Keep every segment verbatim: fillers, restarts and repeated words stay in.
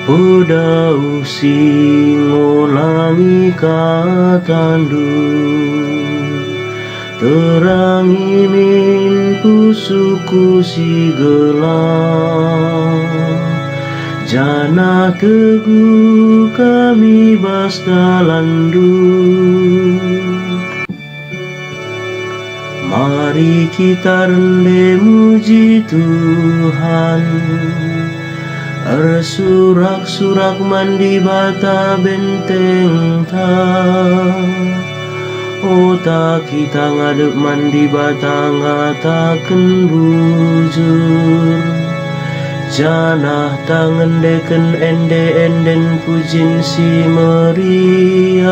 O dauh si ngolangi katandu, terangi min pusuhku si gelap, janah teguh kami bas dalanndu. Mari kita rende muji Tuhan, ersurak-surak man Dibata bentengta. Ota kita ngadep man Dibata ngataken bujur, janah ta ngendeken ende-enden pujin si meriah.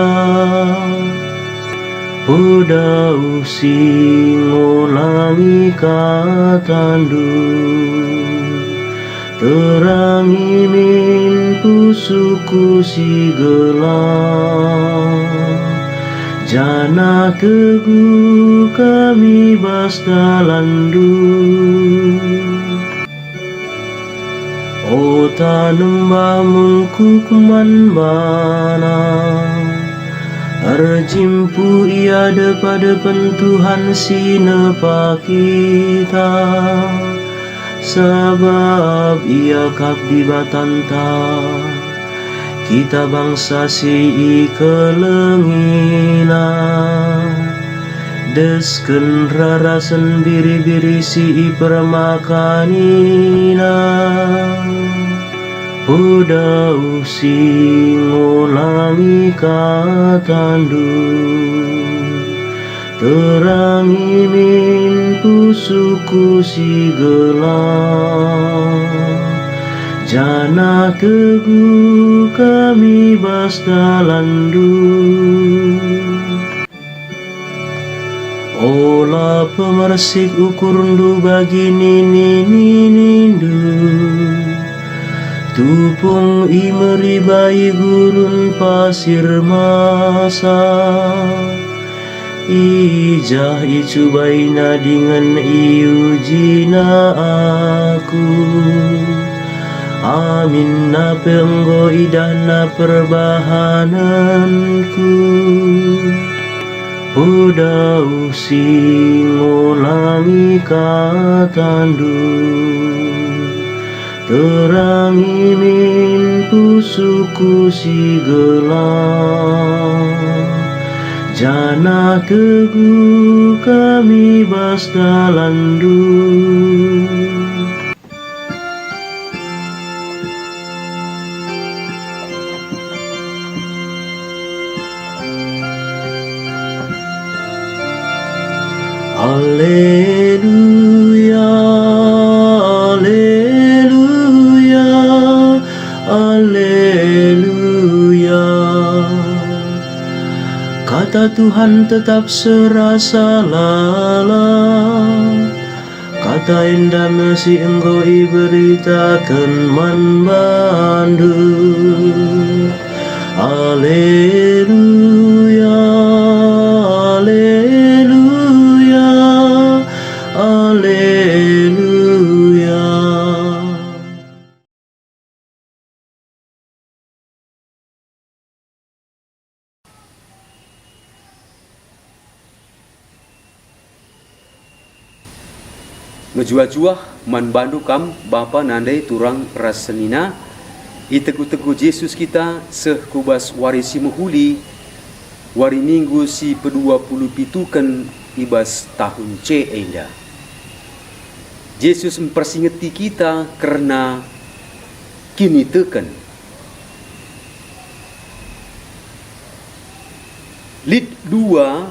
O dauh si ngolangi katandu, terangi min pusuhku si gelap, janah teguh kami bas dalanndu. Ota nembah mungkuk man baNa, erjimpuh i adep-adepen Tuhan si nepa kita, sabap Ia kap Dibatanta, kita bangsa si ikelengiNa. Desken rarasen biri-biri si ipermakanina. O dauh si ngolangi katandu, terangi min pusuhku si gelap, janah teguh kami bas dalanndu. Ola pemersik ukurndu bagi nini-ninindu. Tupung i meribai gurun pasir Masa. I jah icubaina dingen iujina aku. Aminna pe enggo idahna perbahanenku. O dauh si ngolangi katandu, terangi min pusuhku si gelap, janah teguh kami bas dalanndu. Aleluya, aleluya, aleluya. Kata Tuhan tetap serasa lalap. Kata enda me si enggo iberitaken man bandu. Aleluya, aleluya, aleluya. Mejuah-juah man bandu kam, bapa, nande, turang ras senina, i teguh-teguh Jesus kita seh ku bas wari si mehuli, wari Minggu si pedua puluh pituken i bas tahun C enda. Jesus mpersingeti kita kerna kiniteken. Lit dua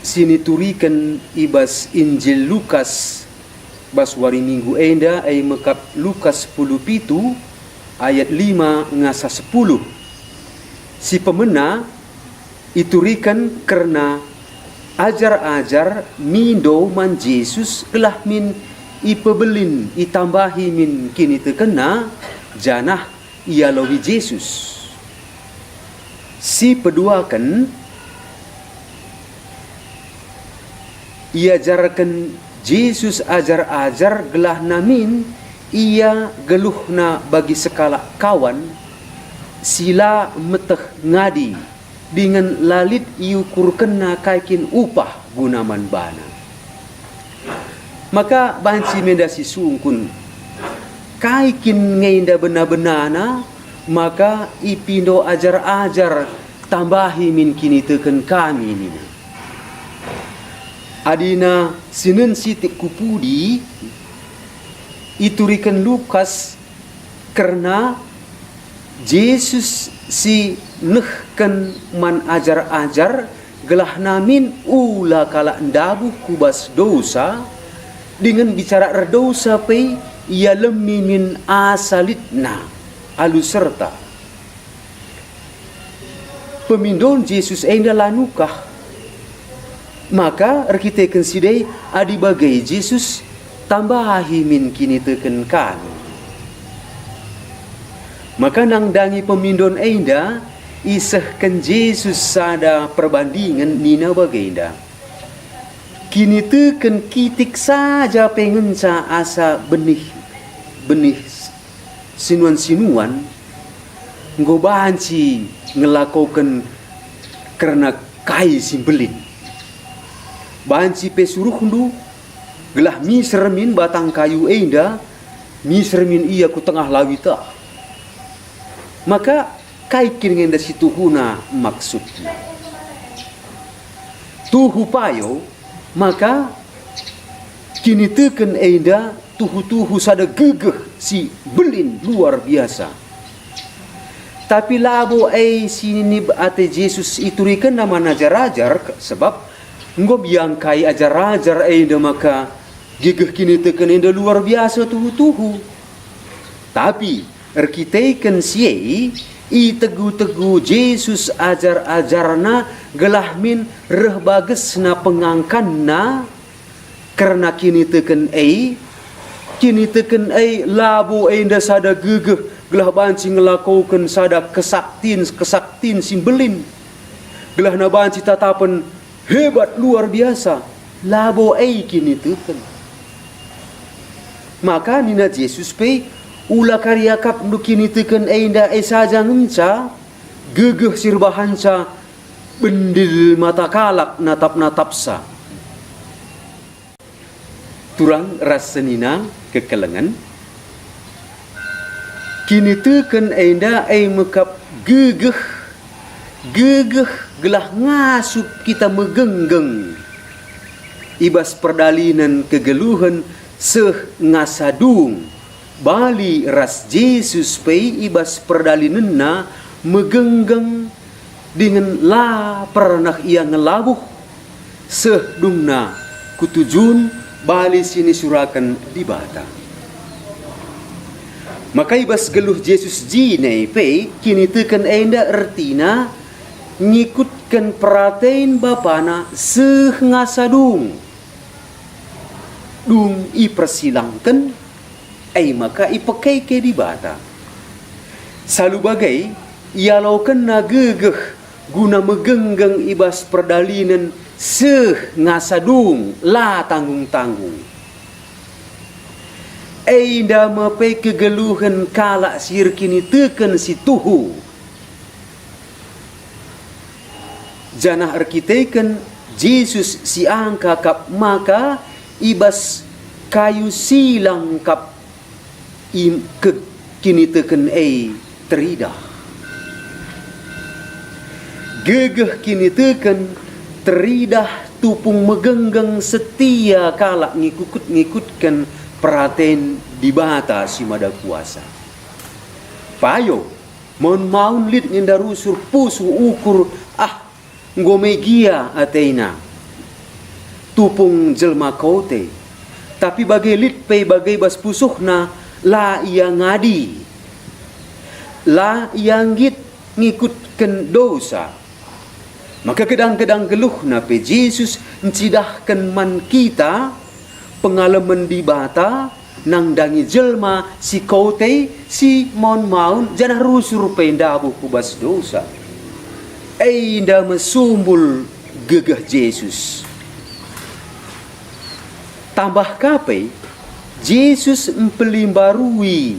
si nituriken i bas Injil Lukas bas wari Minggu enda, e mekap Lukas sepuluh pitu ayat lima ngasa sepuluh. Si pemena ituriken kerna ajar-ajar mindo man Jesus gelah min ipebelin, itambahi min kinitekenna, janah ialowi Jesus. Si peduaken, iajarken Jesus ajar-ajar gelah namin Ia geluhna bagi sekalak kawan si la meteh ngadi, dingen la lit iukurkenna kai kin upah guna man bana. Maka banci menda sisungkun, "Kai kin nge enda bena-benana maka ipindo ajar-ajar tambahi min kiniteken kami?" nina. Adina sinen sitik ku pudi, ituriken Lukas kerna Jesus si nehken man ajar-ajar gelah namin ula kalak ndabuh ku bas dosa, dingen bicara erdosa pe ialemi min asa litna alu serta. Pemindon Jesus enda la nukah. Maka erkiteken si ndai, adi bage Jesus, tambahi min kiniteken kami. Maka nandangi pemindon enda, isehken Jesus sada perbandingen nina bagenda, "Kiniteken kitik saja pe ngenca asa benih, benih sinuan-sinuan, enggo banci ngelakoken kerna kai si mbelin. Banci pe suruhndu gelah miser min batang kayu enda, miser min ia ku tengah lawit ah." Maka kai kin enda si tuhuna maksudna? Tuhu payo maka kiniteken enda tuhu-tuhu sada gegeh si mbelin luar biasa. Tapi labo e si nini ate Jesus iturikenna man ajar-ajar, sebab enggo iangkai ajar-ajar enda maka gegeh kiniteken enda luar biasa tuhu-tuhu. Tapi erkiteken si e, itegu-tegu Jesus ajar-ajarNa gelah min reh bagesna pengangkanNa kerna kiniteken e. Kiniteken e labo enda sada gegeh gelah banci ngelakoken sada kesaktin-kesaktin si mbelin, gelahna banci tatapen hebat luar biasa, labo e kiniteken. Maka nina Jesus pe, "Ula kari akapndu kiniteken enda e saja ngenca, gegeh si erbahanca bendil mata kalak natap-natapsa." Turang ras senina kekelengen, kiniteken enda e mekap gegeh, gegeh gelah ngasup kita megenggeng i bas perdalinen kegeluhen seh ngasa dung, bali ras Jesus pe i bas perdalinenna megenggeng dingen la pernah ia ngelabuh seh dungna ku tujun bali si nisuraken Dibata. Maka i bas geluh Jesus jine pe kiniteken enda ertina ngikutken peraten Bapana seh ngasa dung. Dung ipersilangken, e maka ipekeke Dibata. Salu bage, ialokenna gegeh guna megenggeng i bas perdalinen seh ngasa dung la tanggung-tanggung. Enda me pe kegeluhen kalak si erkiniteken si tuhu. Janah erkiteken Jesus si angka kap maka i bas kayu silang kap i-, ke-, kiniteken e teridah. Gegeh kiniteken teridah tupung megenggeng setia kalak ngikut-ngikutken peraten Dibata si Mada Kuasa. Payo, maun-maun lit nge enda rusur pusuh ukur, ah, enggo megia atena. Tupung jelma kote, tapi bage lit pe bage bas pusuhna la ia ngadi, la ia nggit ngikutken dosa. Maka gedang-gedang geluhna pe Jesus ncidahken man kita pengalemen Dibata nandangi jelma si kote, si maun-maun, janah rusur pe ndabuh ku bas dosa. Enda me sumbul gegeh Jesus. Tambah ka pe, Jesus mpelimbarui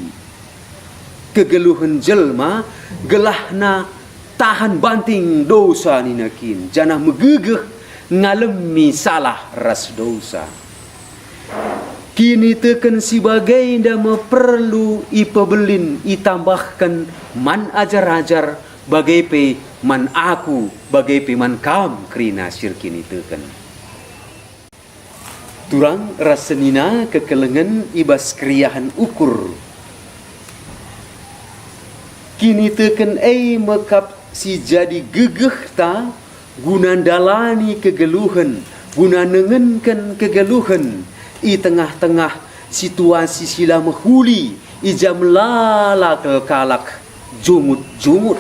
kegeluhen jelma gelahna tahan banting dosa nina kin, janah megegeh ngalemi salah ras dosa. Kiniteken si bagenda me perlu ipebelin itambahken man ajar-ajar, bage pe man aku, bage pe man kam kerina si erkiniteken. Turang ras senina kekelengen i bas keriahen ukur. Kiniteken e me kap si jadi gegehta guna ndalani kegeluhen, guna nengenken kegeluhen i tengah-tengah situasi si la mehuli, i ja melala kal kalak jungut-jungut.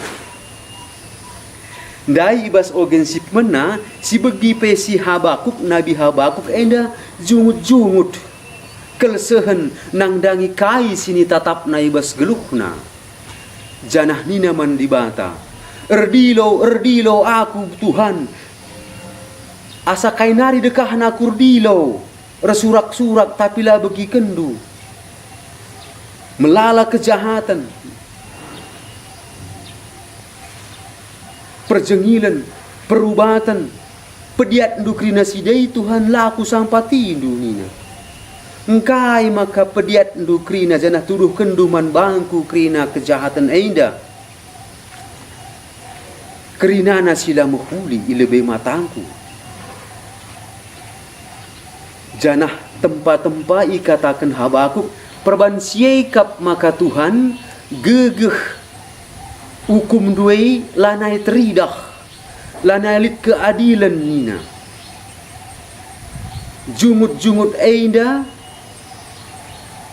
Ndai i bas ogen si pemena, si begi pe si Habakuk, Nabi Habakuk enda jungut-jungut. Kelsehen nandangi kai si nitatapna i bas geluhna. Janah nina man Dibata, "Erdilo, erdilo aku, Tuhan. Asa kai nari dekahna aku erdilo, ersurak-surak, tapi la begikenndu. Melala kejahaten, perjengilen, perubaten, pediatndu kerina si dai, Tuhan, la kusampatindu," nina. Engkai maka pediatndu kerina janah tuduhkenndu man bangku kerina kejahaten enda? Kerinana si la mehuli i lebe matangku. Janah tempa-tempa ikataken Habakuk, perban si e kap maka Tuhan gegeh ukumndu e lanai teridah, lanai lit keadilen nina. Jungut-jungut enda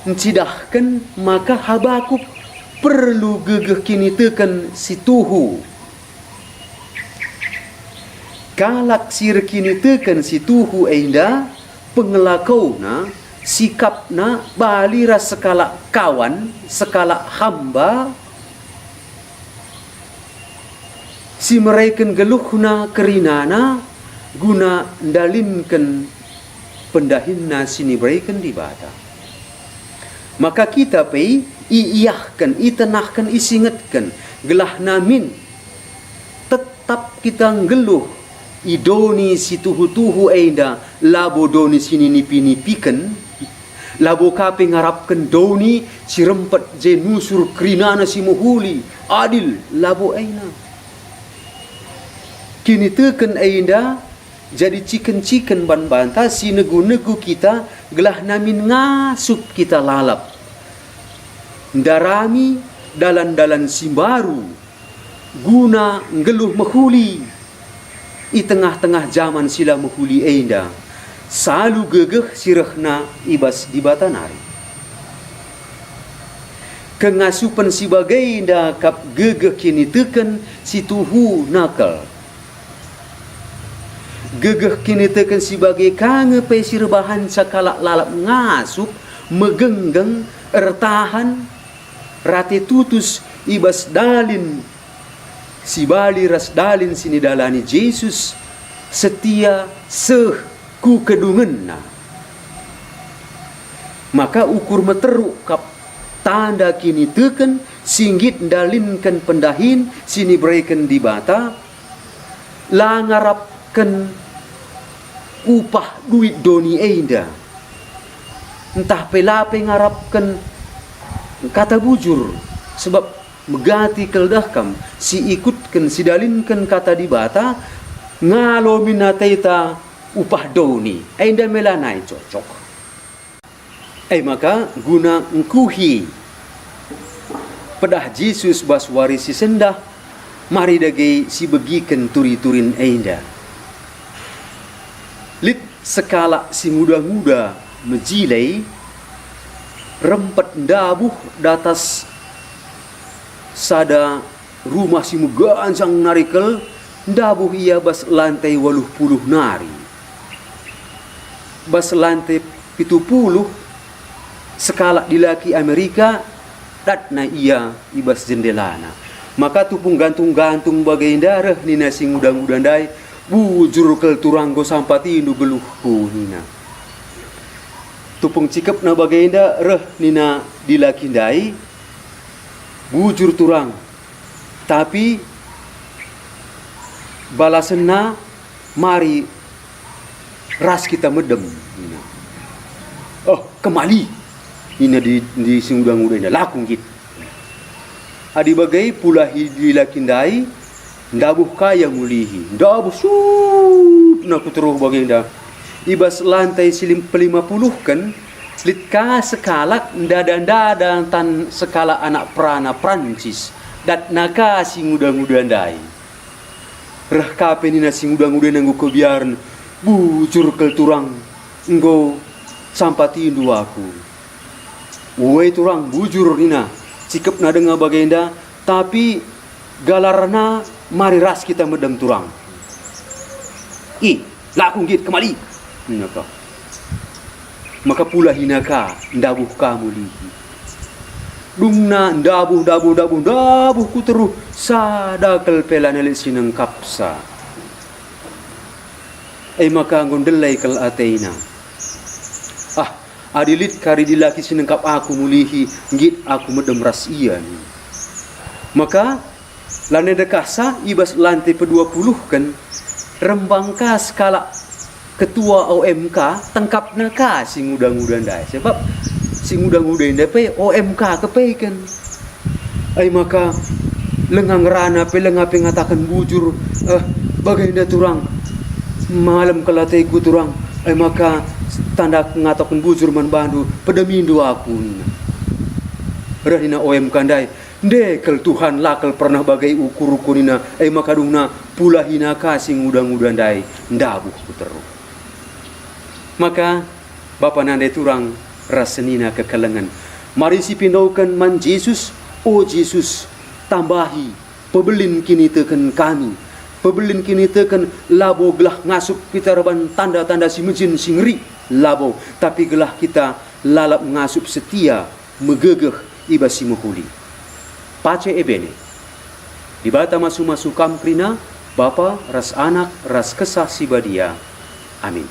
ncidahken maka Habakuk perlu gegeh kiniteken si tuhu. Kalak si erkiniteken si tuhu enda pengelakona, sikapna bali ras sekalak kawan, sekalak hamba, si mereken geluhna kerinana guna ndalinken pendahinna si nibereken Dibata. Maka kita pe iiahken, itenahken, isingetken, gelah namin tetap kita nggeluh i doni si tuhu-tuhu enda, labo doni si ninipi-nipiken, labo ka pe ngarapken doni si rempet je nusur kerinana si mehuli, adil, labo ena. Kiniteken enda jadi ciken-ciken ban banta si negu-negu kita gelah namin ngasup kita lalap. Ndarami dalan-dalan si mbaru guna nggeluh mehuli i tengah-tengah jaman si la mehuli enda, salu gegeh si rehna i bas Dibata nari. Kengasupen si bagenda kap gegeh kiniteken si tuhu nakel. Gegeh kiniteken si bage ka nge pe si erbahanca kalak lalap ngasup, megenggeng, ertahan, rate tutus i bas dalin si bali ras dalin si nidalani Jesus, setia seh ku kedungenna. Maka ukur meteruk kap tanda kiniteken si nggit ndalinken pendahin si nibereken Dibata, la ngarapken upah duit doni enda, ntah pe la pe ngarapken kata bujur, sebab megati kal dah kam si ikutken, si dalinken Kata Dibata, ngalo min ateta upah doni, enda me lanai cocok. E maka guna ngkuhi pedah Jesus bas wari si sendah, mari dage sibegiken turi-turin enda. Lit sekalak si nguda-nguda mejile, rempet ndabuh datas sada rumah si meganjang nari kal, ndabuh ia bas lantai waluh puluh nari. Bas lantai pitu puluh, sekalak dilaki Amerika, datna ia i bas jendelana. Maka tupung gantung-gantung bagenda reh nina si nguda-nguda ndai, "Bujur kal turang enggo sampatindu geluhku," nina. Tupung cikepna bagenda reh nina dilaki ndai, "Bujur turang, tapi balasenna mari ras kita medem," nina. "Oh, kemali," nina di, di si nguda-nguda enda, "laku nggit." Adi bage pulahi dilaki ndai, ndabuh ka ia mulihi, ndabuh supna ku teruh bagenda. I bas lantai si lim-, pelimapuluhken, lit ka sekalak ndada-ndada tan sekalak anak perana Perancis, datna ka si nguda-nguda ndai. Reh ka pe nina si nguda-nguda enda enggo kubiaren, "Bujur kal turang, enggo sampatindu aku." "Ue turang, bujur," nina, "cikepna denga bagenda, tapi galarna mari ras kita medem turang." "I, laku nggit kemali," nina ka. Maka pulahina ka, ndabuh ka mulihi. Dungna ndabuh, ndabuh, ndabuh, ndabuh ku teruh, sada kal pe lanai lit si nengkapsa. E maka enggo ndelai kal atena. "Ah, adi lit kari dilaki si nengkap aku mulihi, nggit aku medem ras ia," nina. Maka lanai dekahsa i bas lantai peduapuluhken, rembang ka sekalak ketua O M K, tengkapna ka si nguda-nguda ndai. Sebab si nguda-nguda ndai pe O M K kepeken. Ai maka, lenga ngerana pe lenga pe ngataken bujur, eh, bagenda turang. Malem kal ateku turang. Ai maka, tanda ngataken bujur man bandu, pedemindu aku, nina. Reh nina O M K ndai, "Nde kal Tuhan, la kal pernah bage ukurku," nina. Ai maka dungna pulahina ka si nguda-nguda ndai ndabuh ku teruh. Maka, bapa nande turang ras senina kekelengen, mari sipindoken man Jesus, "O Jesus, tambahi pebelin kiniteken kami, pebelin kiniteken labo gelah ngasup kita erban tanda-tanda si mejin si ngeri, labo, tapi gelah kita lalap ngasup setia, megegeh i bas si mehuli." Pace ebene. Dibata masu-masu kam kerina, Bapa ras Anak ras Kesah Si Badia. Amin.